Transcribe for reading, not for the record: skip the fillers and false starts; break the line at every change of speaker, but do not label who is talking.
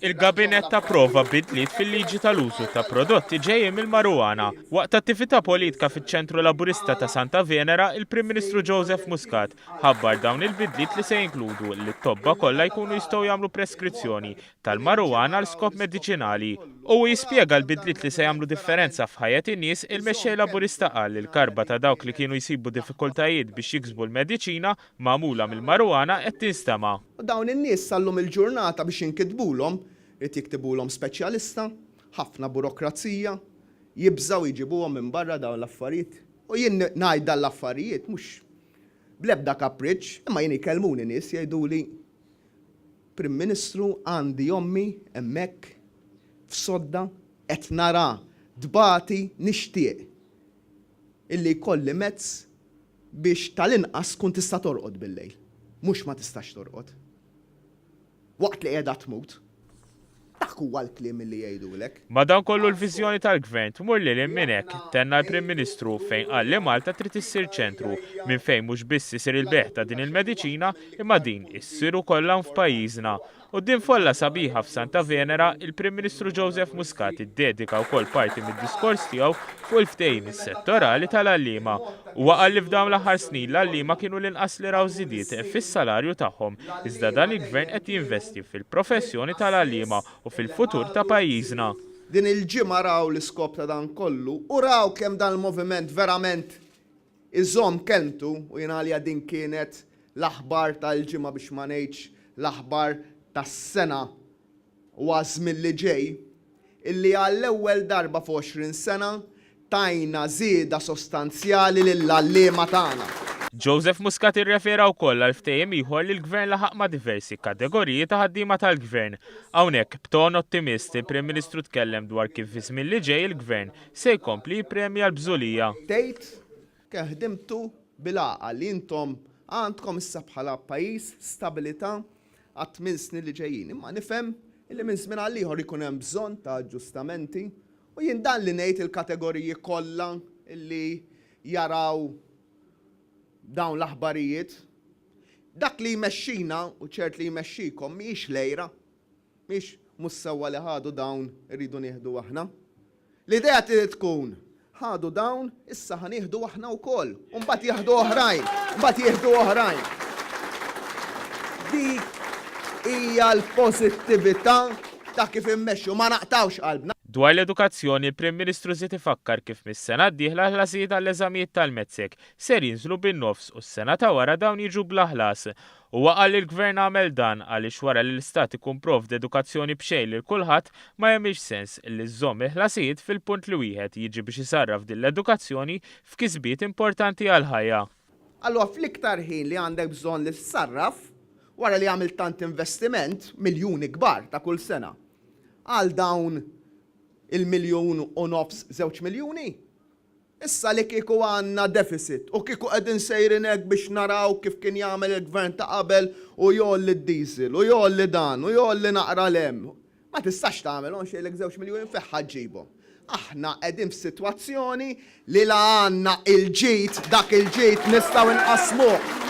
Il-Gabinett approva bidliet fil-liġi tal-użu ta' prodotti ġejjin mill-marijuana. Waqt attività politika fiċ-Ċentru Laburista ta' Santa Venera, il-Prim Ministru Joseph Muscat ħabbar dawn il-bidliet li se jinkludu li t-tobba kollha jkunu jistgħu jagħmlu preskrizzjoni tal-marijuana għal skop mediċinali. U hu jispjega l-bidliet li se jagħmlu differenza f'ħajjet in-nies, il-Mexxej Laburista qal li l-karba ta' dawk li kienu jsibu diffikultajiet biex jiksbu l-mediċina magħmula mill-marijuana qed tinstema'.
U dawn in-nies sal-lum il-ġurnata biex jinkitbulhom, irid jiktibulhom speċjalista, ħafna burokrazija, jibżgħu jġibuhom minn barra dawn l-affarijiet. U jien ngħid dan l-affarijiet mhux bl-ebda kapriċċ, imma jien jkellmuni nies jgħiduli Prim Ministru għandi ommi hemmhekk f'sodda qed nara tbati nixtieq illi jkolli mezz biex tal-inqas tkun tista' torqod bil-lejl. Mhux ma tistax torqod. Waqt li qiegħda tmut. Dak huwa l-kliem illi jgħidulek.
Madankollu l-viżjoni tal-Gvern tmur lil hinn minn hekk, tenna l-Prim Ministru fejn qal li Malta trid issir ċentru minn fejn mhux biss isir il-bejgħ ta' din il-mediċina imma din issir ukoll hawn f'pajjiżna. Quddiem folla sabiħa f'Santa Venera, il-Prim Ministru Joseph Muscat iddedika wkoll parti mid-diskors tiegħu fuq il-ftehim settorali tal-għalliema. Huwa qal li f'dawn l-aħħar snin l-għalliema kienu l-inqas li raw żidiet fis-salarju tagħhom, iżda dan il-Gvern qed jinvesti fil-professjoni tal-għalliema u fil-futur ta' pajjiżna.
Din il-ġimgħa raw l-iskop ta' dan kollu u raw kemm dan il-moviment verament iżomm kelmtu u jien għalija din kienet l-aħbar tal-ġimgħa biex ma ngħidx l-aħbar tas-sena u għaż-żmien li ġej, illi għall-ewwel darba f'20 sena tajna żieda sostanzjali lill-għalliema tagħna.
Joseph Muscat irrefera wkoll għal ftehim ieħor li l-Gvern laħaq ma' diversi kategoriji ta' ħaddiema tal-Gvern. Hawnhekk, b'ton ottimist, il-Prim Ministru tkellem dwar kif fiż-żmien li ġej il-Gvern se jkompli jippremja l-bżulija.
Tgħid kemm ħdimtu bil-għaqal li intom għandkom issa bħala pajjiż stabilità għat-tmien snin li ġejjin. Imma nifhem illi minn żmien għal ieħor ikun hemm bżonn ta' aġġustamenti u jien dan li ngħid il-kategoriji kollha illi jaraw dawn l-aħbarijiet. Dak li jmexxina u ċert li jmexxikom mhijiex l-għira. Mhix mhux sewwa li ħadu dawn irridu nieħdu aħna. L-idea trid tkun, ħadu dawn, issa ħa nieħdu aħna wkoll, u mbagħad jieħdu oħrajn, mbagħad jieħdu oħrajn. Dik hija l-pożittività ta' kif immexxu, ma naqtgħux qalbna.
Dwar l-edukazzjoni, il-Prim Ministru żied ifakkar kif mis-sena d-dieħla l-ħlasijiet għall-eżamijiet tal-METSEC ser jinżlu bin-nofs u s-sena ta' wara dawn jiġu bla ħlas. Huwa qal li l-Gvern għamel dan għaliex wara li l-Istat ikun provda edukazzjoni b'xejn lil kulħadd ma jagħmilx sens li żżomm il-ħlasijiet fil-punt li wieħed jiġi biex isarraf din l-edukazzjoni f'kisbiet importanti għall-ħajja.
Allura fl-iktar ħin li għandek bżonn li ssarraf, wara li għamilt tant investiment, miljuni kbar ta' kull sena, għal dawn il-miljun u nofs, żewġ miljuni, Issa li kieku għandna deficit u kieku qegħdin sejrin hekk biex naraw kif kien jagħmel il-Gvern ta' qabel u jgħolli d-diesel u jgħolli dan u jgħolli naqra 'l hemm, ma tistax tagħmel hawn xejlek żewġ miljuni fejn ħa ġġibhom. Aħna qegħdin f'sitwazzjoni li la għandna il-ġid, dak il-ġid nistgħu nqassmuh.